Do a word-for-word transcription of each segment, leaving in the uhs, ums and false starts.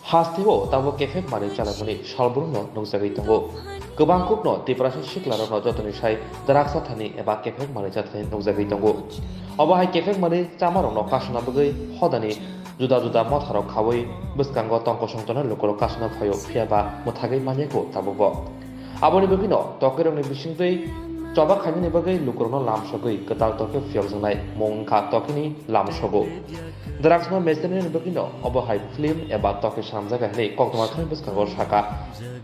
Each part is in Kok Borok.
Hasteo tabuk kephek manwi chalaimani salbrumno nukjagwi tongo. Kwbang kukno Tiprasa siklarokno jotoni sai draksa thani eba kephek manwi chathani nukjagwi tongo. Obo hai kephek manwi chamarokno kasuna bagwi hodani juda juda motharok khaui bwskango tongkosong tongnai lukurok kasuna phaio, phiyaba mwthagwi manyakho tabukbo. Aboni bagwino tokirokni bisingtwi choba khainani bagwi lukurokno lamsogwi kwtal toke phiyokjaknai mung wngkha tokini lamsogo. Drugsno mesenani bagwino obo hai film eba toke swnamjak hai hinwi koktwma thani bwskango saka.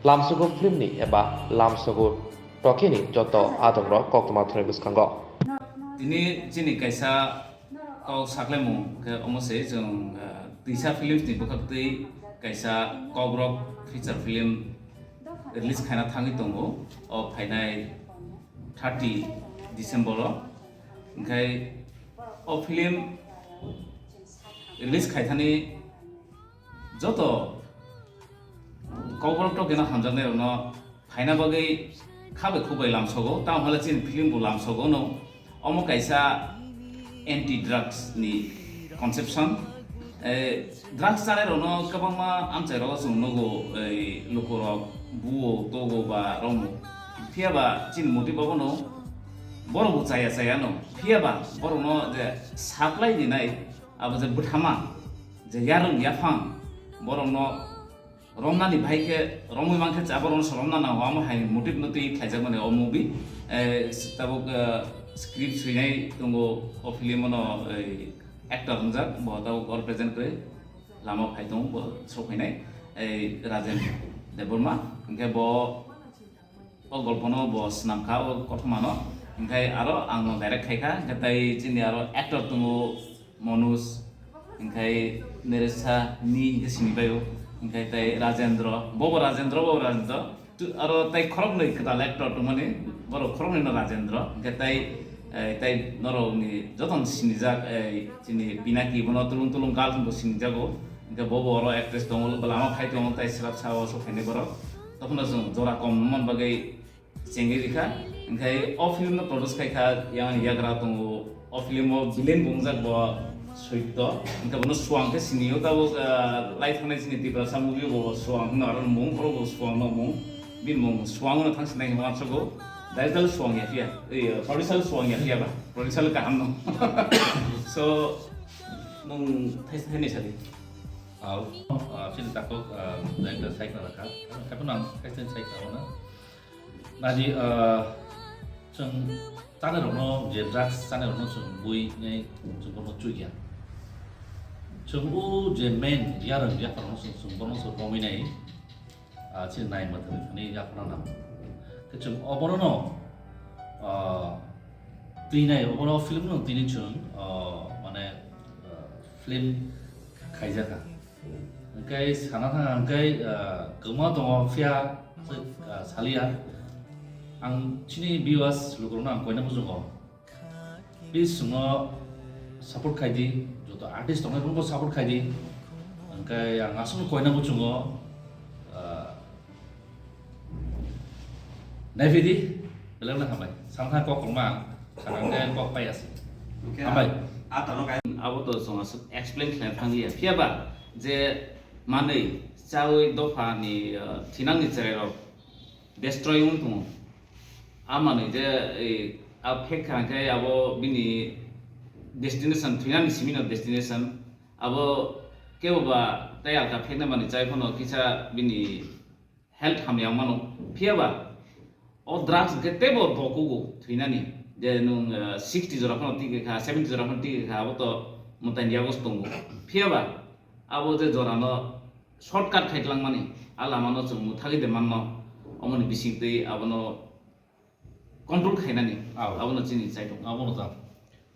Lamsogo filmni eba lamsogo tokini joto adongrok koktwma thani bwskango. Tini chini kaisa kok saklaimung khe omo se chwng, ah, Twisa Films ni bwkhaktwi kaisa kokrok feature film release khaina thangwi tongo o phainai thirty December o. Hinkhe o film release khaithani joto kokborok tokeno hamjaknairokno phaina bagwi kha bai khuk bai lamsogo, tamo hwnle chini film bo lamsogo no. Omo kaisa anti drugs ni conception. Eh, drugs chanairokno kwbangma amchairok chwng nugo, ei lukurok buo, togo ba romo. Phiyaba chini motive abono borok bo chaya chaya no. Phiyaba borokno je supply dinai abo je bwthama, je yarwng yaphang, borokno romnani bai khe romwi mankhe cha borokno se romna nango, amo hai motive no twi khlaijakmani o movie. Eh, tabuk, eh, script swinai tongo o film o no, eh, actor wngjak, bo tabuk o represent khe lama phai tongo, bo sokphainai, eh, Rajen Debbarma. Hinkhe bo o golpono bo swnam kha, o kothomano. Hinkhe aro ang no direct khai kha, hinkhe tai chini aro actor tongo Manoj, hinkhe Neresa ni hinkhe sini baio, hinkhe tai Rajendra, bobo Rajendra, bobo Rajendra. Tu-, aro tai khoroknwi kwtal actor tongmani, borok khoroknwi no Rajendra, hinkhe tai, eh, tai norokni jotono sinijak, eh, chini Pinaki bono Tulung Tulung Girl hwnbo sinijago, hinkhe bobo oro actress tongo, lama phai tongo, tai swrapsa o sok phainai borok. Tokhono chwng jora kom nangmani bagwi chengwi rikha. Hinkhe o film no produce khai kha yang yagra tongo. O film o villain bo wngjak bo Soitto. Hinkhe bono Suang khe sinio tabuk, ah, lai thangnai chini Tiprasa movie bo Suang hwnwi aro mung, oro bo Suang no mung. Bini mung Suang no thang sinai hwnwi uansugo. Director Suang ya phiya, eh, producer Suang ya phiya ba. Producer kaham no. So, nwng thai, thaini sadi. Au, ah, chini takhuk, ah, director sai khna rakha. Haikhe nang kaisa sai khna na. Nadi, ah, chwng chanairokno, je drugs chanairokno chwng bui nai chwng bono chukya. Chwng o je main yarwng yapharno chwng, chwng bono chwng romwi nai, ah, chini nai mwthangwi thani yapharna nango. Khe chwng oborokno, ah, twi nai, oborok film no tini chwng, ah, mane, ah, film khaijakha. Hwnkhe sana thang hwnkhe, ah, kwma tongo phiya, ah, saliya. Ang chini viewers lukurokno ang koina muchungo. Please chwngno support khai di, joto artist tongnai rokno support khai di. Hwnkhe ang aswkno koina muchungo, ah, Naiphi di, belai no hambai. Sana thang kok kwma, sana thang kok pai asi. Hwnkhe hambai. A, a tano kai. Abo to chwng aswk explain khlai thang liya. Phiya ba je manwi chawi dopha ni, uh, thinang ni cherai rok destroy wng tongo. A manwi je, eh, a phek kha khe abo bini destination, thinang ni simi no destination. Abo kebo ba tei alka phekna manwi chai phano kisa bini health hamya wng mano. Phiya ba o drugs hwnkhe teibo dokugo thwinani. Je nwng, eh, sixty jora phano tike kha, seventy jora phano tike kha, abo to mwtaini yago se tongo. Phiya ba abo je jorano shortcut khai twlangmani, a lamano chwng mwthagwi de manno, omoni bisingtwi abono control khainani, ah, abono chini chaitok. Abono ta.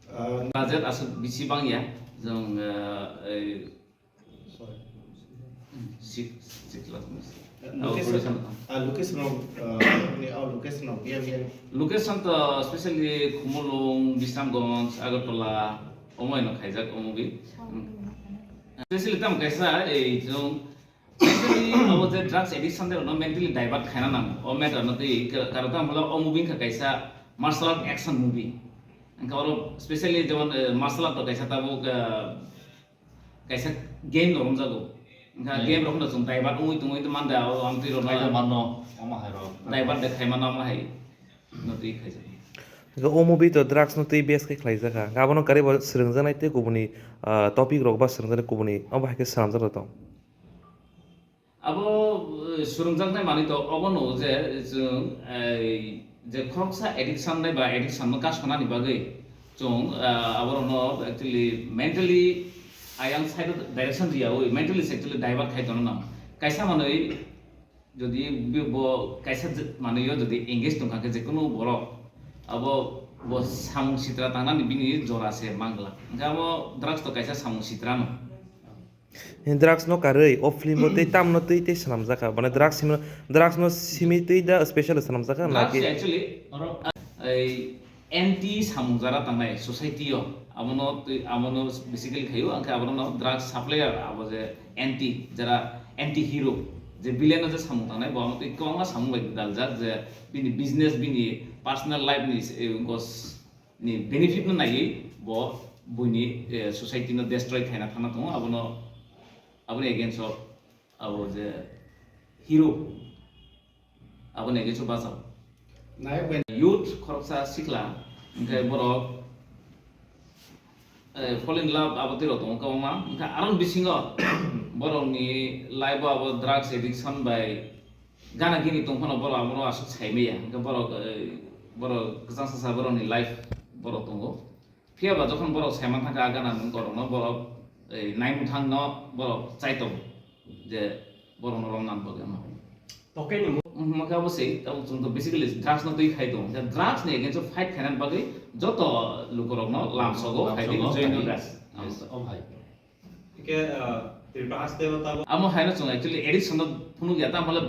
Ah, budget aswk bisi bangya, jwng, eh, eh, Six, six lakh mas. Location, ah, location rok, ah, ni, ah, location rok, biya, biya. Location to specially Khumulwng, Bisramganj, Agartala, omo ino khaijak o movie. Specially tam kaisa, ei, jong, mentally, abo je drugs addiction de, no, mentally divert khaina nang. O matter no tei, ka-, karon tam holo o movie kha kaisa martial art action movie. Angka oro specially jemon, eh, martial art to kaisa tabuk, eh, kaisa game no romjago. Wngkha game rok no chwng divert wngwi tongwi manda o ang twi rok Kaitor manno, omo hai rok. Divert de khai mano omo hai no twi khaijak. Hingke o movie to drugs no twi base khe khlaijak kha. Hingke abono kwrwi bo swrwngjaknai tei kubuni, ah, topic rok ba swrwngjaknai kubuni omo hai khe swnamjak rok tong. Abo, eh, swrwngjaknai manwi to obono je chwng, eh, je khoroksa addiction nai ba addiction no kasonani bagwi chwng, eh, aborokno actually mentally ayang side o direction riyawi mentally se actually divert khai tono nang. Kaisa manwi jodi bi-, bo kaisa je-, manwi o jodi engage tongkha khe jekunu borok abo bo samung sitra tangnani bini jora se mangla. Hingke abo drugs to kaisa samung sitra no. Drugs no karwi o film o tei tamno twi tei swnamjak kha. Mane drugs simi, drugs no simi twi da special swnamjak kha, drugs naki? Actually, oro, ei anti samung jara tangnai society o, abono twi, abono basically khaio, angkhe abono drugs supplier, abo je anti, jara anti hero, je villain o je samung tangnai, bo amo twi kwbangma samung bai daljak, je bini business, bini personal life ni, eh, gos-, ni benefit no naiwi bo buini, eh, society no destroy khaina thangna tongo, abono, aboni against o abo je hero, aboni against o bachao. Nayok bai. Youth khoroksa sikla, hingke borok, eh, fall in love abo twi rok tongo kwbangma, hingke aroni bisingo borokni life o abo drugs addiction bai gana gini tongphano borok abono aswk saimaya, hingke borok, eh, borok kwchang sasa borokni life borok tongo. Phiya ba jokhon borok saiman thangkha a gana ni borokno borok, eh, naimung thangno borok chaitok je borokno romna bagwi omo. Tokeni mo- Omo khe abo se, abo chwng to basically drugs no twi khai tongo. Hwnkhe drugs ni against o fight khaina bagwi joto lukurokno lamsogo khai di join no das. Yes, omo hai. Hwnkhe, ah, Tripura haste o tabuk. Amo haino chwng actually addiction no phunuk ya, tamo le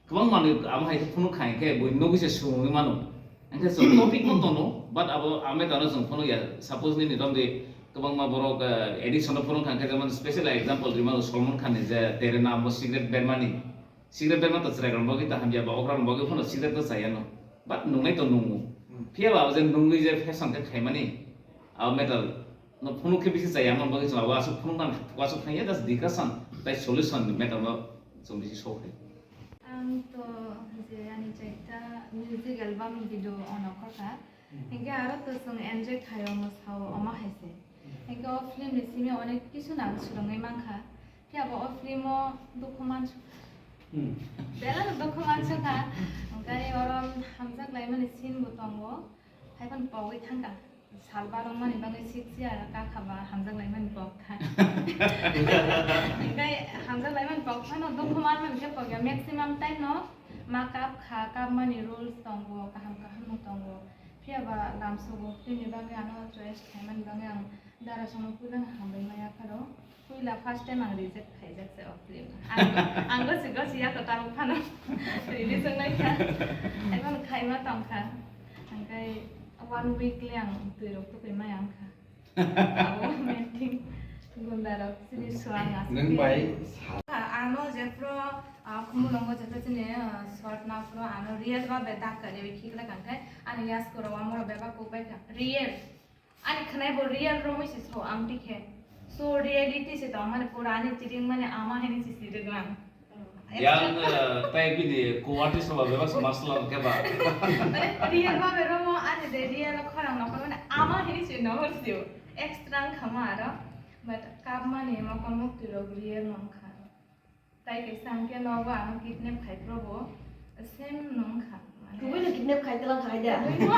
kwbang manwi amo hai khe phunuk kha, hwnkhe bui nugwi se swrwngwi mano. Hwnkhe chwng topic no tono, but abo, amo tano chwng phunuk ya. Suppose nini romdi kwbangma borok, ah, addiction no phunuk kha, hwnkhe jemon special example rimano Salman Khan ni je Tere Naam Wo, cigarette bermani. Cigarette berma to chwrai rok bagwi ta hamya ba okra rok bagwi phano cigarette to chaya no. But nungnai to nungo. Hmm. Phiya ba abo je nungwi je fashion khe khaimani, abo metal no phunuk khe bisi chaya, amo bagwi chwng abo aswk phunuk nang, aswk thangya, just discussion tai solution ni matter no chwng bisi solve khai. Ang to je ani chaita music album video ono khorkha. Hmm. Hinkhe aro to chwng enjoy khaio, mwsao, omo hai se. Hmm. Hinkhe o film ni simi onek kisu nang swrwngwi mankha. Phiya bo o film o dukhu mansukha. Hmm. Belai no dukhu mansukha. Hinkhe oro hamjak laimani scene bo tongo. Haiphano pogwi thangkha. Salba romani bagwi sikchi aro kakha ba hamjak laimani pok kha. Hinkhe hamjak laimani pok phano dukhu manmani khe pokya. Maximum time no ma kap kha, kapmani rules tongo, kaham kaham no tongo. Phiya ba lamsogo, bini bagwi ano choice khaimani bagwi ang Dara Songno puila no hambai maya pharo. Puila first time ang reject khaijak se o film. Ang, ang gosi gosi ya kwtal phano release wngnai kha. Ekhon khaima tong kha. Hingkhe one week le ang twi rok tukui maya wng kha. Abo main thing gunda rok chini swang aswk. Nwng bai sa- Ano jephru, ah, Khumulwngo jephru chini, ah, short na phru ano real ba be dak kari bai khikla kangkhe ani yasku rok amo rok bebak kuk bai kha. Real. Ani khwnai bo real romwi se so ang tikhe. So reality se tong mani pura ani chiring mani ama hini se siri gwan. Yang, eh, tai bini kuwati soba bebak se masla keba. Mane real ba be romo ani de real khorang nokho mane ama hini se nohor sio. Extra ang khama aro. But kap mani mokon mukti rok real nong kha. Tai kaisa hwnkhe nogo ano kidnap khai probo, same no wngkha, mane. Kubui no kidnap khai tlang khai da. Kubui no,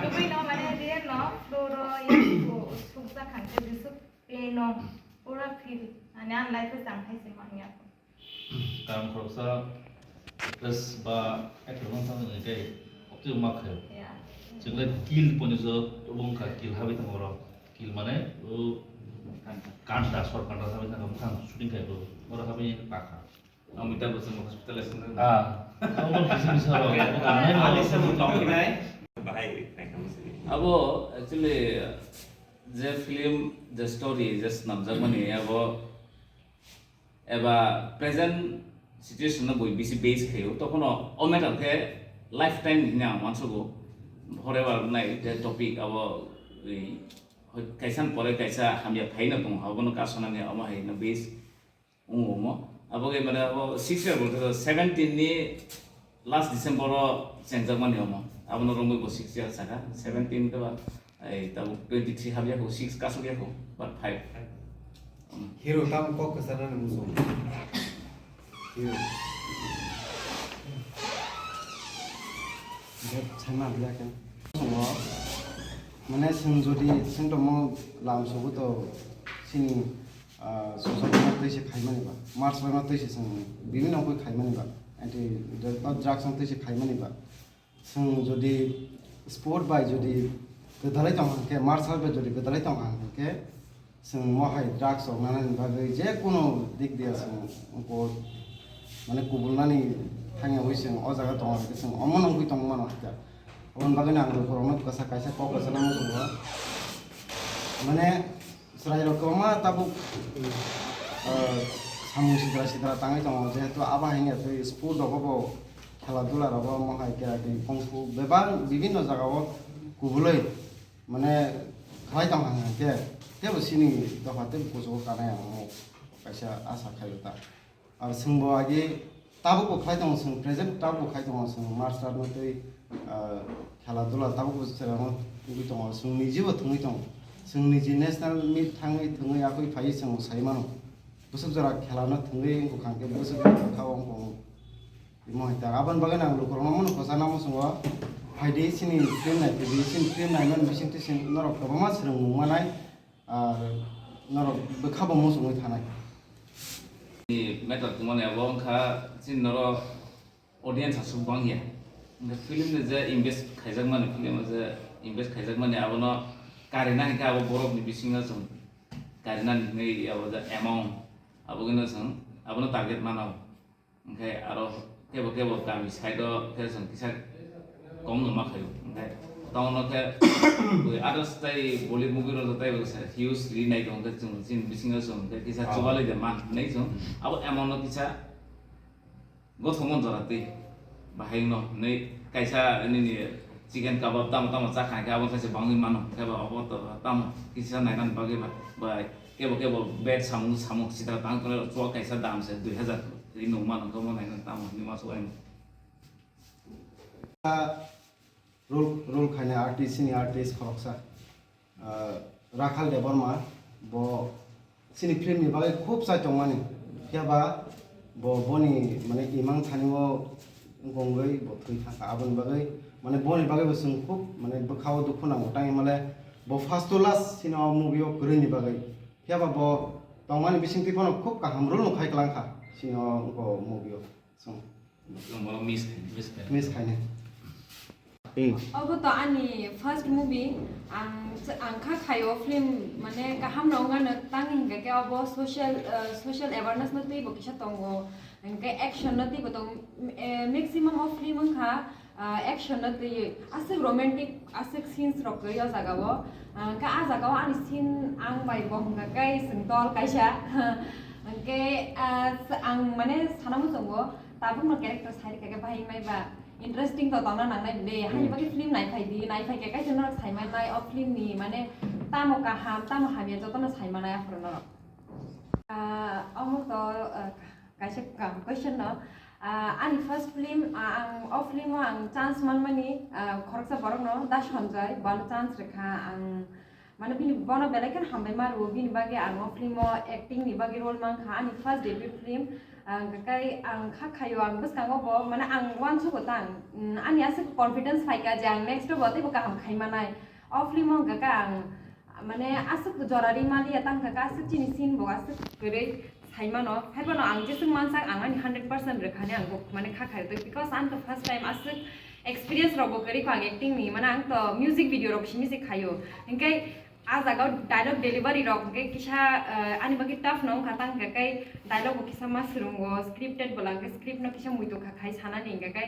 kubui no, mane, real no, floor o ya su-, sukjak kha hwnkhe jesuk pain no, pura feel, mane, ang life o chang khai se manya. Tang khoroksa actress ba actor wng thang hwnkhe, obtwi wng ma khayo. Ya. Chwng le kill pono so, wng kha, kill habai tong oro. Kill mane, o kanta, sor kanta sabai thangkha, bwkhang shooting khai bo, oro habai pakha. Amitabh Bachchan hospitalize wngkha. Ah, abo kisa misa rok, abo kanai rok. Ani samung tongkhinai. Bahai naikha masi. Abo actually je film, je story, je swnamjakmani abo eba present situation no bui bisi base khaio, tokhono o matter khe lifetime hwnwi ang uansugo, forever wngnai je topic abo, ui, hoi-, kaisa ni pore kaisa hamya phaino tongo, abono kasonani omo hai no base Omo, omo. Abo khe mane abo six year bolte seventeen ni last December o chengjak mani omo. Abono romwi bo six year saka. Seventeen khe ba, ei, tabuk twenty three habya ko, six kasuk ya ko, but five. Hero tamo kok kwchar nani muchung. Hero. Chama biya khe. Mane chwng jodi chwng tongmo lam sobo to chini ah, social media twi se khaimani ba, martial art twi se chwng bibinno koi khaimani ba, anti drugs twi se khaimani ba, chwng jodi sport bai jodi kwdalai tong hwnkhe, martial bai jodi kwdalai tong hwnkhe, chwng mohai drugs rok nanani bagwi je kunu dik dia chwng bo mane kubulnani thangya wi chwng o jaga tong hwnkhe chwng omo nungwi tong mano hwnkhe. Aboni bagwi ang lukurokno kwsa kaisa kok kwsa nangma tongo. Mane, Chwrairok kwbangma tabuk, ah, samung sidra sidra tangwi tongo, jehetu abo hai wngya twi sport rogo bo, khela dula rogo, mohai kera kri kung fu bebak bibinno jagao kubulwi mane khlai tong hang hang khe, teibo chini dopha tei kuchugo kanai ang omo kaisa asa khaio ta. Ar chwngbo agi tabukbo khlai tongo, chwng present tabukbo khai tongo, chwng martial art no tei, ah, khela dula tabukbo chwrairokno wngwi tongo, chwng nijibo thwngwi tongo, chwng niji national meet thangwi thwngwi yakwi phaiwi chwng sai mano, bwswk jora khela no thwngwi wngkha hwnkhe bwswk jora bwkha o wngkha o. Imo hai ta aboni bagwi ang lukurokno mano kwchar nangma chwngno phaidi chini film nai phaidi chini film naimani bisingtwi chwng norok kwbangma swrwngmung manai. Ar norok bwkha bo muchungwi thanai. Ni matter tongmani abo wngkha chini norok audience aswk bang ya. Wngkha film ni je invest khaijakmani, film o je invest khaijakmani abono karina hinkhe abo borok ni bisingo chwng karina hinwi abo je amount abo gino chwng abono target mano. Hwnkhe aro kebo kebo kami side o khe chwng kisa kom no ma khaio. Hwnkhe town o khe bui others tei Bollywood movie rok tei bo kisa huge release nai tongo, hwnkhe chwng chini bisingo chwng hwnkhe kisa chubalai de man hinwi chwng abo amount no kisa gothomon jora twi bahai no hinwi kaisa nini chicken kabab tamo tamo chakha hwnkhe abo khe se bangwi mano, hwnkhe bo abo to tamo kisa nainani bagwi ba bai. Kebo kebo bed samung samung sitra tang tole chua kaisa dam se dui hazar ri nung mano kamo nai tamo ni ma suai. Role, role khaina artist, sini artist khoroksa, ah, Rakhal Debbarma, bo sini film ni bagwi khub chai tongmani, phiya ba bo boni mane imang thani o wngkha wngwi bo thwi thangkha, aboni bagwi mane boni bagwi bo chwng khub mane bwkha o dukhu nango, tangwi male bo first to last sini o movie o kwrwi ni bagwi. Phiya ba bo tongmani bisingtwi phano khub kaham role no khai kwlangkha sini o wngkha movie o. Chwng. Chwng bono miss khai, miss khai. Miss khainai. Obo to ani first movie, ang, ang kha khai o film, mane kaham no wngya no tang hinkha khe obo social, eh, social awareness no twi bo kisa tongo, hinkhe action no twi bo tongo, eh, maximum o film wngkha, ah, action no twi aswk romantic aswk scenes rok kwrwi o jaga o, ah, hinkhe ah jaga o ani scene ang bai bo hinkha khe chwng dol kaisa, hinkhe, ah, ang mane sana muchungo tabuk no character sai rikha khe bahai mai ba. Interesting to tongna nangnai bwle, hani bagwi film naiphai di, naiphai khe kaisa norok saimanai o film ni mane tamo kaham, tamo hamya jotono saimanai aphuru norok. Ah, omo to, ah, kaisa kaham question no. Ah, ani first film, ah, ang o film o ang chance manmani, ah, khoroksa borok no Da Sanjoy, bono chance rikha ang. Mane bini bono belai kheno hambai ma rwo, bini bagwi ang o film o acting ni bagwi role mankha, ani first debut film. Ang kakai ang kha khaio, ang bwskango bo, mane ang uansugo tang, mm, ani aswk confidence phaikha je ang next o bo teibo kaham khai manai. O film o hwnkha khe ang, mane aswk jora ri maliya tang kha, aswk chini scene bo aswk kwrwi sai mano. Haiphano ang jeswk mansak ang ani hundred percent rwkhani ang bo mane kha khaio, because ang to first time aswk experience rok bo kwrwi kho ang acting ni, mane ang to music video rok simi se khaio. Hinkhe ah jaga o dialogue delivery rok hinkhe kisa, eh, ani bagwi tough no wngkha, tang hinkhe khe dialogue bo kisa ma swrwngo, scripted bo lang khe script no kisa muitu kha khai sanani hinkhe khe,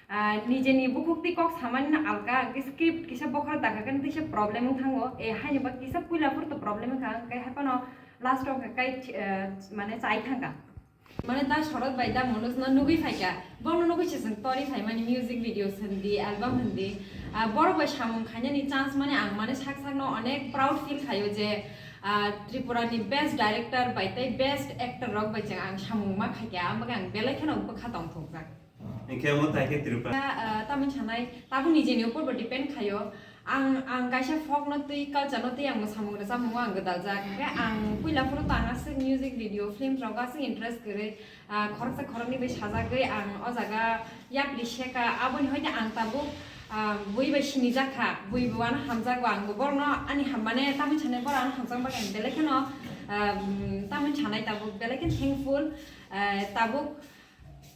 ah, nijeni bukhuk twi kok samani no alka, hinkhe script kisa bokhorok dakha khe kisa problem wng thango, eh, haini bagwi kisa puila phuru to problem wngkha, hinkhe haiphano last o hinkhe khe, eh, mane chai thangkha. Mane da Shorod bai da Manoj no nugwi phaikha. Bono nugwi se chwng tori phaimani music video sindi, album hindi. Ah, borok bai samung khainani chance mane ang mane sak sak no onek proud feel khaio je, Ah, Tripura ni best director bai tei best actor rok bai chwng ang samung ma khaikha, ang bagwi ang belai kheno bwkha tongthokjak. Hinkhe omo tai khe Tripura. Ah, tamoni sanai, tabuk nijeni upor bo depend khaio. Ang, ang kaisa folk no twi, culture no twi ang mwsamung rwchapmung o ang gwdaljak. Hinkhe ang puila phuru to ang aswk music video, films rogo aswk interest kwrwi. Ah, khoroksa khoroknwi bai sajagwi ang o jaga yapri seka, aboni hoite ang tabuk, ah, bui bai sinijak kha, bui bo ano hamjago, ang bo borokno ani ham-, mane tamoni sanai borok ano hamjakma bagwi ang belai kheno, ah, mm, tamoni sanai tabuk belai kheno thankful, ah, tabuk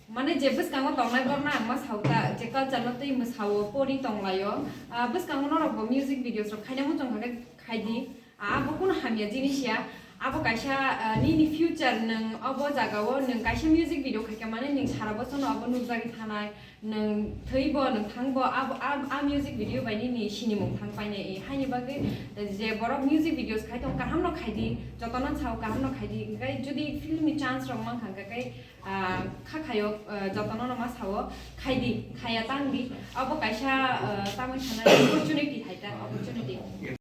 mane je bwskango tongnai borokno ang ma sao ta, je culture no twi mwsao pori tonglaio, ah, bwskango norok bo music videos rok khaina muchung kha khe khaidi. Ah, abo kunu hamya jinis ya. Abo kaisa, ah, nini future nwng obo jagao nwng kaisa music video khaikha mane nwng sara bochorno abo nukjagwi thanai, nwng thwibo, nwng thangbo, abo, a, a music video bai nini sinimung thang painai. Haini bagwi je borok music videos khai tong, kahamno khaidi, jotono sao kahamno khaidi. Hinkhe jodi film ni chance rok mankha hinkhe, ah, kha khaio, ah, jotono no ma sao, khaidi, khaya tangdi. Abo kaisa, ah, tamoni sanai opportunity hai ta, opportunity.